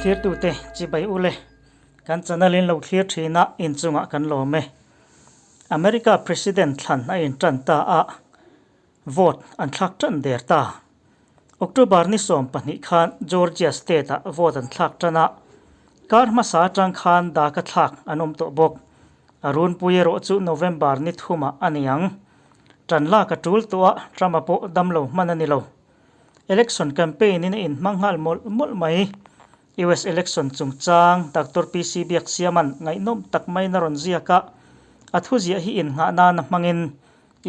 Thirtute chibai ule kan channel in lo thlir thin a inchungah kan lawm e. America President thlan a intan ta a, vote an thlak tan der ta. October ni 12 khan Georgia state ah vote an thlak tan a, kar hmasa atang khan dak a thlak an awm tawh bawk. A runpui erawh chu November ni thumah a ni ang. Tan lak a tul tawh a, Trump-a pawh damlo hman a ni lo. Election campaign in a inhmang nghal mawlh mawlh mai. US election chungchang Doctor PC Biaksiama'n ngaihnawm tak maiin a rawn ziak a, a thuziah hi innghah nana hmangin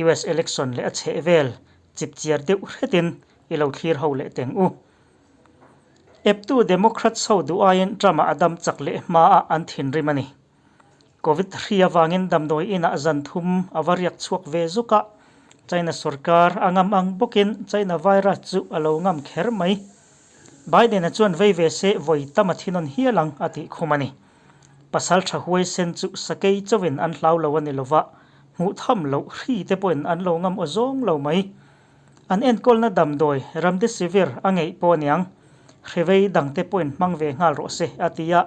US election leh a chheh vel chipchiar deuh hretin i lo thlir ho leh teng u. Eptu Democrats ho duh aiin Trump-a a dam chak leh hmaah an thinrim a ni. Covid hri avangin damdawi inah zan thum a va riak chhuak ve zuk a, China sorkar a ngam ang bawkin China virus chu a lo ngam kher mai. Biden-a chuan vei ve se vawi tam a thinawn hial ang a tih khum a ni. Pasal tha huaisen chu sakei chauhin an hlau lo a ni lova, hmuh tham loh hri te pawhin an lo ngam aw zawng lo mai. An enkawlna damdawi Remdesivir a ngeih pawh a niang. Hrivei dangte pawhin hmang ve nghal rawh se a ti a,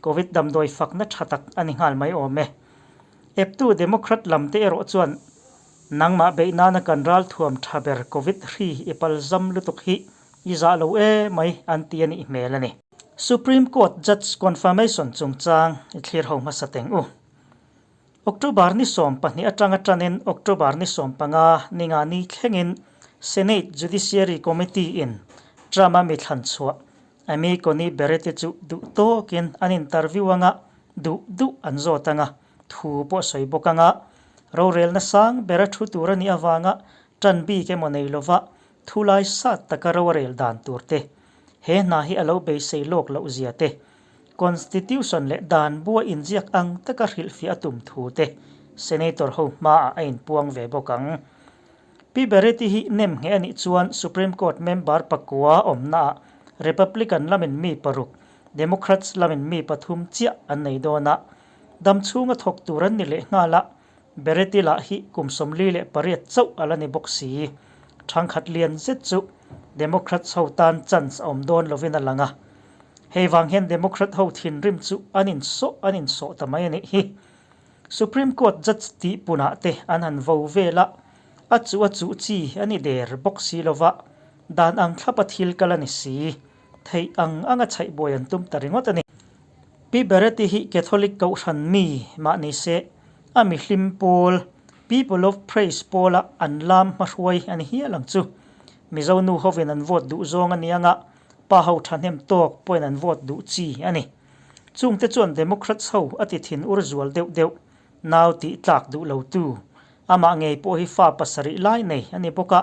Covid damdawi fakna tha tak a ni nghal mai awm e. Eptu Democrat lam te erawh chuan nangmah beih nana kan ralthuam tha ber Covid hri i palzam lutuk hi i zah lo e mai an ti a nih hmel a ni. Supreme Court Judge Confirmation chungchang i thlir ho hmasa teng u. October ni 12 atanga tanin October ni 15 ninga ni thlengin Senate Judiciary Committee in Trump-a mi thlan chhuah Amy Coney Barrett-i chu duh tawkin an interview anga duh duh an zawt anga thu pawh a sawi bawk anga rorelna sang bera thu tur a nih avanga tan bik emaw nei lova thu lai sat taka ro a rel dan tur te, he hna hi a lo beisei lawk loh zia te, Constitution leh dan bua inziak ang taka hrilhfiah a tum thu te Senator ho hmaah a inpuang ve bawk ang. Pi Barrett-i hi nem ngheh a nih chuan Supreme Court member pakua awmnaah Republican lamin mi paruk, Democrats lamin mi pathum chiah an nei dawn a. Dam chhunga thawk tur an ni leh nghal a, Barrett-i lah hi kum 48 chauh a la ni bawk si. Thangkhat lian zet chu Democrats ho tan chance a awm dawn lovin a lang a. Hei vang hian Democrat ho thinrim chu an insawh an insawh ta mai a nih hi. Supreme Court judge tih punah te an han vo vel a, a chuh a chuh chi a ni der bawk si lova, dan ang thlapa thil kal a ni si. Theih ang anga chhaih buai an tum ta ringawt a ni. Pi Barrett-i hi Catholic kohhran mi mah ni se, a mihlim pawl, People of Praise pawla an lam hmahruai a ni hial ang chu. Mizo nu hovin an vote duh zawng a ni anga, pa ho thahnem tawk pawhin an vote duh chi a ni. Chungte chuan Democrats ho a ti thin ur zual deuh deuh, nau tih tlak duh lo tu. Amah ngei pawh hi fa pasarih lai nei a ni bawk a.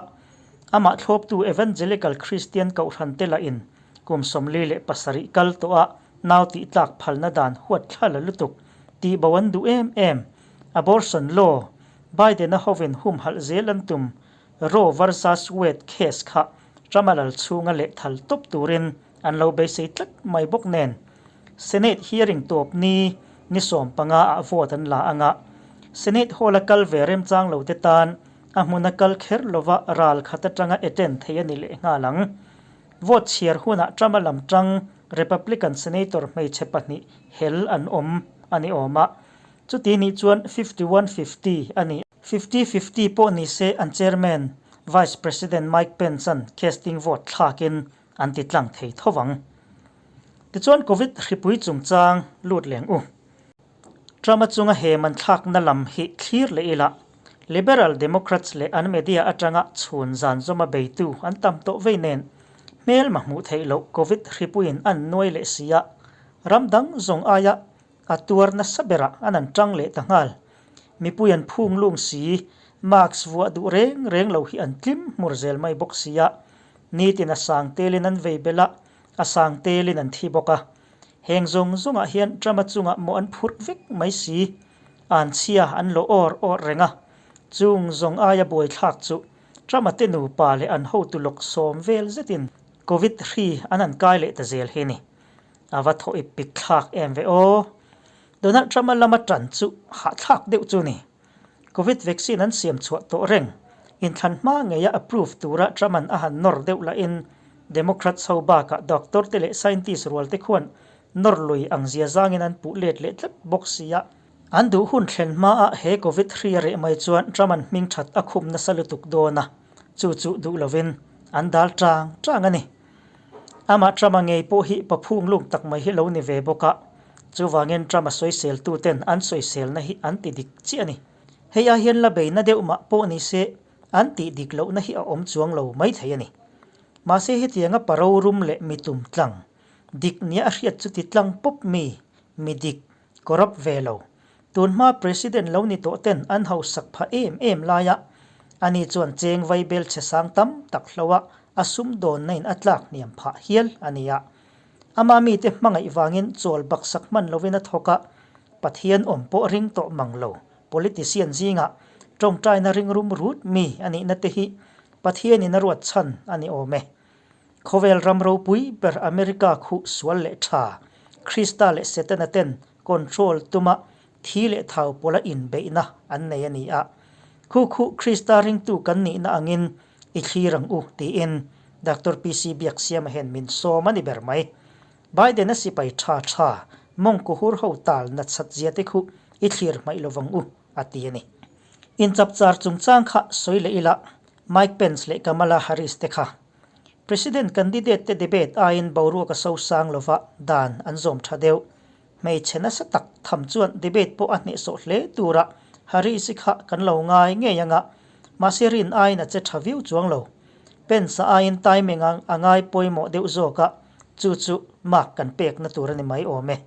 Amah thlawptu Evangelical Christian kohhran te lahin kum 47 kal tawh a nau tih tlak phalna dan huat thla la lutuk tih bo an duh em em. Abortion law, Biden-a hovin humhalh zel an tum Roe versus Wade case kha Trump-a lal chhunga lehthal tawp turin an lo beisei tlat mai bawk nen. Senate hearing tawp ni ni 15 ah vote an la anga Senate hall a kal ve remchang lo te tan a hmun a kal kher lova ral khat atanga attend thei a ni leh nghal ang. Vote chhiar hunah Trump-a lam tang Republican Senator hmeichhe pahnih hel an awm a ni awm a, chuti nih chuan 51 50 a ni. 50 50 pawh ni se an chairman Vice President Mike Pence-a'n casting vote thlakin an ti tlang thei tho vang. Tichuan Covid hripui chungchang lut leng u. Trump-a chunga he man thlakna lam hi thlir leh ila, Liberal Democrats leh an media atanga chhun zan zawma beitu an tam tawh vei nen, hmelma hmuh theih loh Covid hripuiin an nuai leh si a, ram dang zawng aia a tuar nasa berah an an tang leh ta nghal. Mipui an phung lung si, mask vuah duh reng reng lo hi an tlim hmur zel mai bawk si a, nitin a sang telin an vei belh a, a sang telin an thi bawk a. Heng zawng zawngah hian Trump-a chungah maw an phurh vek mai si, an chhia an lawh awr awr reng a. Chung zawng aia buaithlak chu Trump-a te nupa leh an hotu lawk sawm vel zetin Covid hri an han kai leh ta zel hi a ni. A va thaw ip pik thlak em ve aw. Donald Trump-a lama tan chu hahthlak deuh chu ni. Covid vaccine an siam chhuah tawh reng. Inthlan hma ngeia approve tura Trump-a'n a han nawr deuh lahin Democrats ho bakah doctor te leh scientist rual te khuan nawr lui ang zia zangin an puh let leh tlat bawk si a. An duh hun thlen hmaah he Covid hri a reh mai chuan Trump an hming that a khum nasa lutuk dawn a, chu chu duh lovin an dal tang tang a ni. Amah Trump-a ngei pawh hi paphung lung tak mai hi lo ni ve bawk a, chuvangin Trump-a sawiseltuten an sawiselna hi an ti dik chiah a ni. Hei ai hian la beina deuh mah pawh ni se an tih dik lohna hi a awm chuang lo maithei a ni. Mahse hetianga paro rum leh mitum tlang dik nia a hriat chu ti tlang pawp mi, mi dik, corrupt ve lo. Tun hma President lo ni tawh ten an hausak pha em em laia ani chuan cheng vaibel chhe sang tam tak hloa a sumdawnna in a tlak hniam phah hial a ni a. Ama mite hmangaih vangin chawl baksak hman lovin a thawk a, Pathian awm pawh ring tawh mang lo. Politician zingah tawngtaina ring rum rut mi a nihna te hi Pathianin a ruat chhan a ni awm e. Khawvel ram ropui ber America khuh sual leh tha, Krista leh Setana ten control tuma thi leh thau pawla inbeihna an nei a ni a. Khu khuh Krista ringtu kan nihna angin i thlir ang u tiin Doctor PC Biaksiama hian min sawm a ni ber mai. Biden-a sipai tha tha mawngkaw hur ho tal natchat zia te khuh i thlir hmaih lovang u a ti a ni. Inchapchar chungchang kha sawi leh ila Mike Pence leh Kamala Harris te kha President candidate te debate aiin boruak a so sang lova dan an zawm tha deuh. Hmeichhe nasa tak tham chuan debate pawh a hnehsawh hle tura Harris-i kha kan lo ngai ngei anga mahse rin aiin a che tha viau chuang lo. Pence-a aiin timing a ngai pawimawh deuh zawk a, chu chu mark kan pekna tur a ni mai awm e.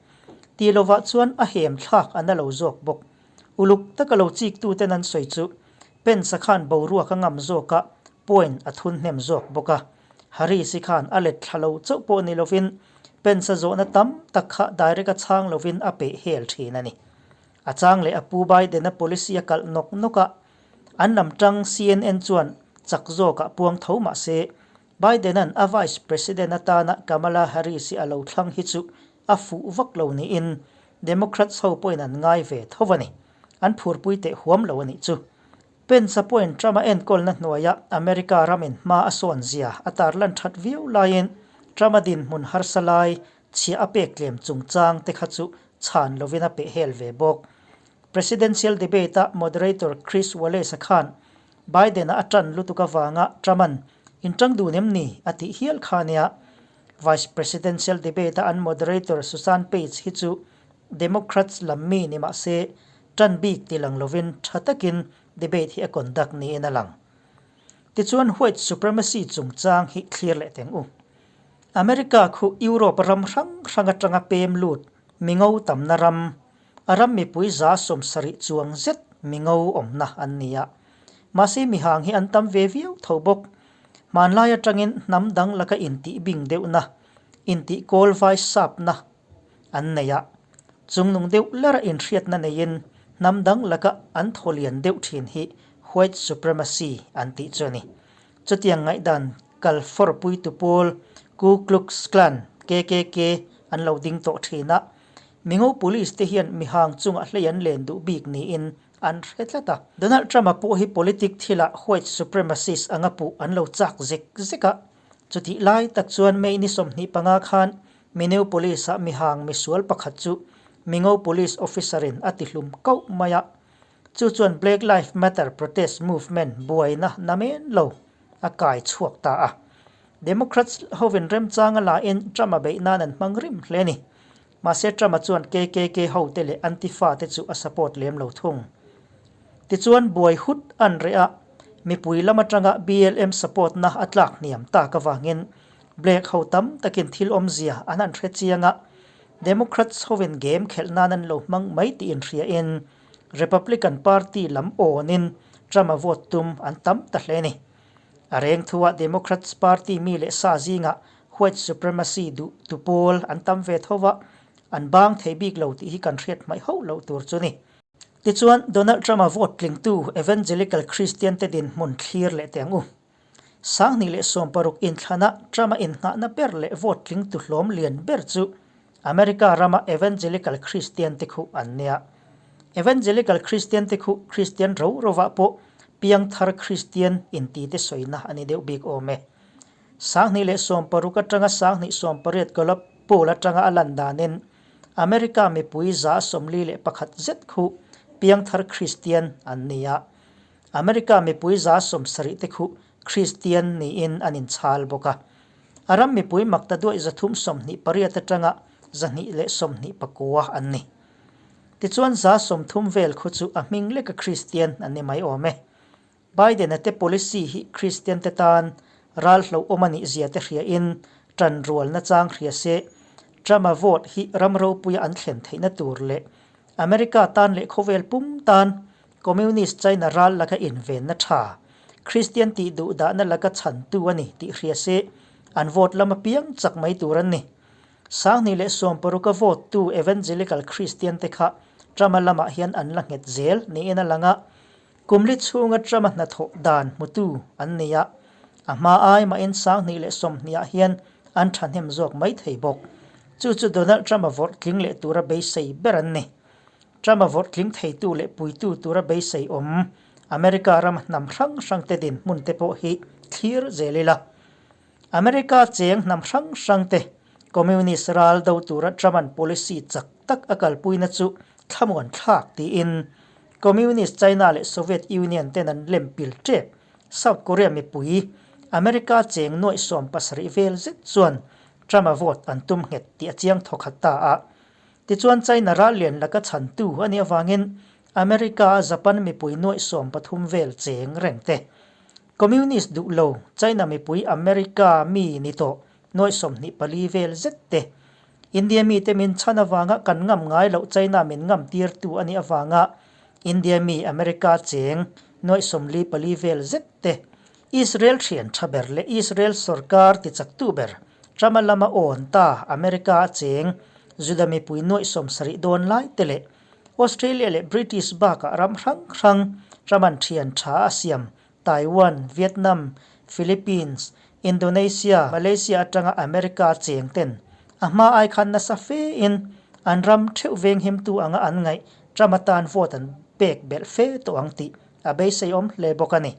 Tih lovah chuan a hem thlak a na lo zawk bawk. Uluk taka lo chiktuten an sawi chu Pence-a khan boruak a ngam zawk a, point a thun hnem zawk bawk a. Harris-i khan a let thla lo chauh pawh ni lovin Pence-a zawhna tam tak kha direct a chhang lovin a peh hel thin a ni. A chang leh a pu Biden-a policy a kalh nawk nawk a, an lam tang CNN chuan chak zawkah puang tho mah se, Biden-a'n a vice president atana Kamala Harris-i a lo thlang hi chu a fuh vak lo niin Democrats ho pawhin an ngai ve tho a ni. An phurpui teh huam lo a nih chu. Pence-a pawhin Trump-a enkawlna hnuaia America ramin hma a sawn zia a tarlan that viau laiin Trump-a dinhmun harsa lai chhia a pek tlem chungchang te kha chu chhan lovin a pehhel ve bawk. Presidential debate-a moderator Chris Wallace-a khan Biden-a a tan lutuk avanga Trump-a'n inṭang dun em ni a tih hial kha nia. Vice Presidential debate-a an moderator Susan Page hi chu Democrats lam mi ni mah se tan bik ti lang lovin tha takin debate hi a conduct niin a lang. Tichuan white supremacy chungchang hi thlir leh teng u. America khu Europe ram hrang hrang atanga pem lut mingo tamna ram, a ram mipui 70% chuang zet mingo awmna an ni a. Mahse mihang hi an tam ve viau tho bawk. Hmanlai atangin hnam dang laka intih bing deuhna, intih kawl vai sapna an nei a. Chungnung deuh lera inhriatna neiin hnam dang laka an thaw lian deuh thin hi white supremacy an tih chu a ni. Chutiang ngaihdan kal fawrpuitu pawl Ku Klux Klan, KKK, an lo ding tawh thin a. Mingo police te hian mihang chungah hlei an len duh bik niin an hre tlat a. Donald Trump-a pawh hi politic thilah white supremacist anga puh an lo chak zek zek a. Chutih lai tak chuan May ni 25 khan Minneapolis-a mihang misual pakhat chu Mingo police officer-in a tihlum koh mai a. Chu chuan Black Lives Matter protest movement buaina namen lo a kai chhuak ta a. Democrats hovin remchanga lain Trump-a beih nan an hmang rim hle a ni. Mahse Trump-a chuan KKK hote leh Antifa te chu a support lem lo thung. Tichuan buai hut an reh a, mipui lam atanga BLM support na a tlak hniam tak avangin Black ho tam takin thil awmzia an han hre chiang a, Democrats hovin game khelh nan an lo hmang mai tih inhriain Republican Party lam awnin Trump-a vote tum an tam ta hle a ni. A reng thuah Democrats Party mi leh sa zingah white supremacy duh tu pawl an tam ve tho va, an bang thei bik lo tih hi kan hriat hmaih hauh loh tur chu ni. Tichuan, Donald Trump-a vote tlingtu Evangelical Christian te dinhmun thlir leh teh ang u. 2016 inthlana Trump-a innghahna ber leh vote tlingtu hlawm lian ber chu America rama Evangelical Christian te khuh an nia. Evangelical Christian te khuh Christian ro rovah pawh piangthar Christian inti te sawina a ni deuh bik awm e. 2016 atanga 2018 Gallup poll atanga a lan danin America mipui 41% zet khu piangthar Kristian an ni a. America mipui 70% te khu Kristian niin an inchhal bawk a. A ram mipui makta duaih 328 atanga 229 an ni. Tichuan 30% vel khu chu a hming leka Kristian an ni mai awm e. Biden-a te policy hi Kristian te tan ral hlauhawm a nih zia te hria in tan rualna chang hria se, Trump-a vote hi ram ropuia an thlen theihna tur leh America tan leh khawvel pum tan Communist China ral laka invenna tha, Kristian tih duh dahna laka chhantu a ni tih hria se, an vote lam apiang chak mai tur an ni. 2016 a vote tu Evangelical Kristian te kha Trump-a lamah hian an la nghet zel niin a lang a, Kum li chhunga Trump-a hnathawh dan hmutu an ni a, a hma ai mahin 2020 ah hian an thahnem zawk mai thei bawk. Chu chu Donald Trump-a vawrh tling leh tura beisei ber an ni. Trump-a vawrh tling theitu leh puitu tura beisei awm America ram hnam hrang hrangte dinhmun te pawh hi thlir zel ila. America cheng hnam hrang hrangte Communist ral do tura Trump-a'n policy chak tak a kalpuina chu thlamuan thlak tiin Communist China leh Soviet Union ten an lem pil tep. South Korea mipui America cheng nuaih 70 vel zet chuan Trump-a vote an tum nghet tih a chiang thawkhat ta a. Tichuan China ral lian laka chhantu a nih avangin America-a Japan mipui nuaih 13 vel cheng reng te Communist duh lo China mipui America mi ni tawh nuaih 24 vel zet te. India mite min chhan avanga kan ngam ngai loh China min ngam tirtu a nih avanga India mi America cheng nuaih 44 vel zet te. Israel thian tha ber leh Israel sorkar tichaktu ber Trump-a lama awn ta America a cheng Juda mipui nuaih 70 dawn lai te leh Australia leh British bakah ram hrang hrang Trump-a'n thian tha a siam Taiwan, Vietnam, Philippines, Indonesia, Malaysia atanga America cheng ten a hma ai khan nasa fe in an ram theuh veng himtu anga an ngaih Trump atan vote an pek belh fe tawh ang tih a beiseiawm hle bawk a ni.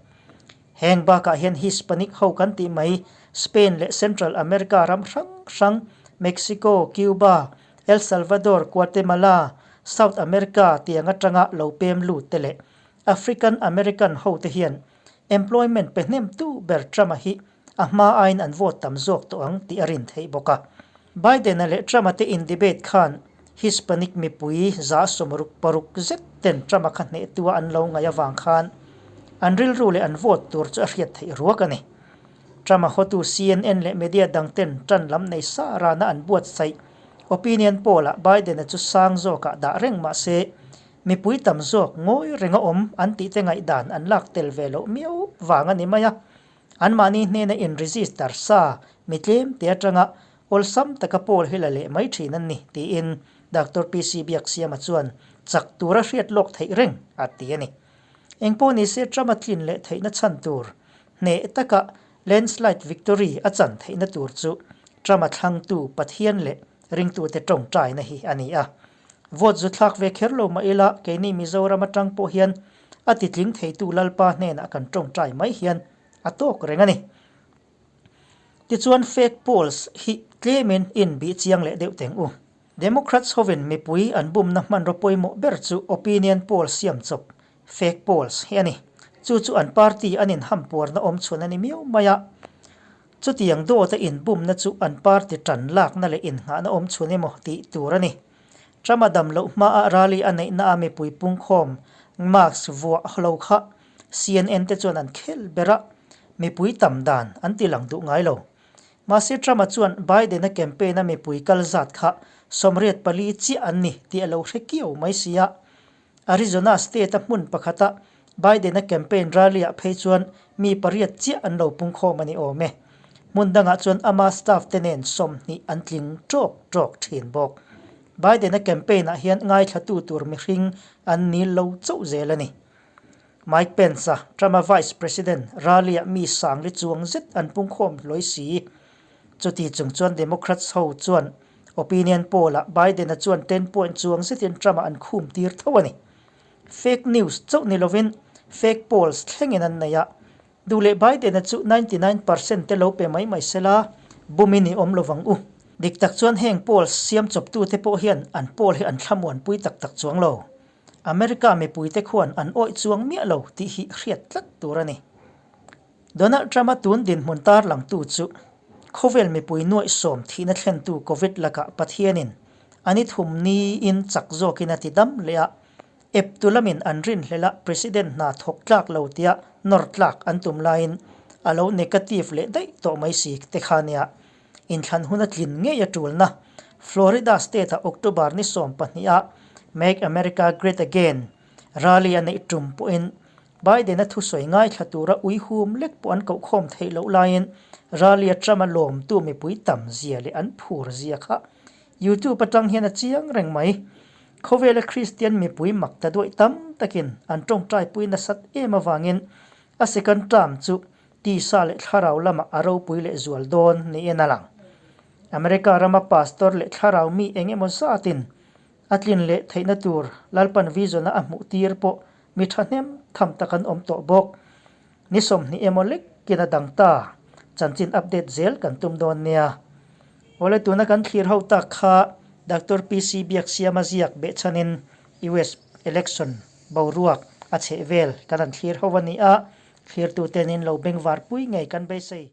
Heng bakah hian Hispanic ho kan tih mai Spain leh Central America ram hrang hrang Mexico, Cuba, El Salvador, Guatemala, South America tiang atanga lo pem lut te leh African American ho te hian employment pe hnem tu ber Trump-a hi a hma aiin an vote tam zawk tawh ang tih a rin theih bawk a. Biden-a leh Trump-a te in debate khan Hispanic mipui 66% zet ten Trump-a kha hnehtua an lo ngaih avang khan an rilru leh an vote tur chu a hriat theih ruak a ni. Trump-a hotu CNN leh media dang ten tan lam nei sa rana an buatsaih opinion poll-ah Biden-a chu sang zawkah dah reng mah se Mipui tam zawk ngawi renga awm an tih te ngaihdan an lak tel ve loh miau vang a ni mai a. Anmahni hnena in register sa mi tlem te atanga awlsam taka poll hi la leh mai thin an ni tiin Doctor PC Biaksiama chuan chak tura hriat lawk theih reng a ti a ni. Engpawh nise Trump a tlin leh theihna chhan tur hneh taka landslide victory a chan theihna tur chu Trump a thlangtu Pathian leh ringtute tawngtaina hi a ni a. Vote zu thlak ve kher lo mah ila, keini Mizoram atang pawh hian a titling theitu Lalpa hnenah kan tawngtai mai hian a tawk reng a ni. Tichuan fake polls hi tlemin in bih chiang leh deuh teng u. Democrats hovin mipui an bumna hmanraw pawimawh ber chu opinion poll siam chawp, fake polls, hi a ni. Chu chu an party an inhampuarna awm chhun a ni miau mai a. Chutiang dawta inbumna chu an party tan lakna leh innghahna awm chhun emaw tih tur a ni. Trump-a dam loh hmaah rally a neihna a mipui pungkhawm mask vuah lo kha CNN te chuan an khel ber a, mipui tam dan an ti lang duh ngai lo. Mahse Trump-a chuan Biden-a campaign-a mipui kal zat kha 84 chiah an ni tih a lo hre kiau mai si a. Arizona state-a hmun pakhata Biden-a campaign rally-ah phei chuan mi pariat chiah an lo pungkhawm a ni awm e. Hmun dangah chuan ama staff te nen 20 an tling tawk tawk thin bawk. Biden-a campaign-ah hian ngaithlatu tur mihring an nil lo chauh zel a ni. Mike Pence-a, Trump-a vice president, rally-ah mi sangli chuang zet an pungkhawm hlawi si. Chuti chung chuan Democrats ho chuan opinion poll-ah Biden-a chuan 10 point chuang zetin Trump-a an khum tir tho a ni. Fake news chauh ni lovin fake polls thlengin an nei a. Duh leh Biden-a chu 99% te lo pe mai mai sela, bumin i awm lovang u. Dik tak chuan heng poll siam chawptute pawh hian an poll hi an thlamuanpui tak tak chuang lo. America mipuite khuan an awih chuang miah lo tih hi hriat tlat tur a ni. Donald Trump-a tun dinhmun tarlangtu chu khawvel mipui nuaih sawm thihna thlentu Covid lakah Pathianin a ni thum niin chak zawkin a ti dam leh a, eptu lamin an rinhlelh a President hna thawk tlak lo tia nawr tlak an tum laiin a lo negative leh daih tawh mai si te kha nia. Inthlan hun a tlin ngei a tulna Florida state-ah October ni 12 ah Make America Great Again rally a neih tum pawhin Biden-a thusawi ngaithla tura uihum lek pawh an kohkhawm theih loh laiin rally-a Trump-a lawmtu mipui tam zia leh an phur zia kha YouTube atang hian a chiang reng mai. Khawvela Kristian mipui mak ta duaih tam takin an tawngtaipui nasat em avangin a second term chu tisa leh thlarau lamah a ropui leh zual dawn niin a lang. America rama pastor leh thlarau mi eng emaw zatin a tlin leh theihna tur Lalpan vision-a a hmuh tir pawh mi thahnem tham tak an awm tawh bawk. Ni 20 emaw lekin a dang ta. Chanchin update zel kan tum dawn nia. Awle tuna kan thlir ho tak kha Doctor PC Biaksiama ziak behchhanin US election boruak a chheh vel kan han thlir ho a ni a, thlirtuten in lo bengvar pui ngei kan beisei.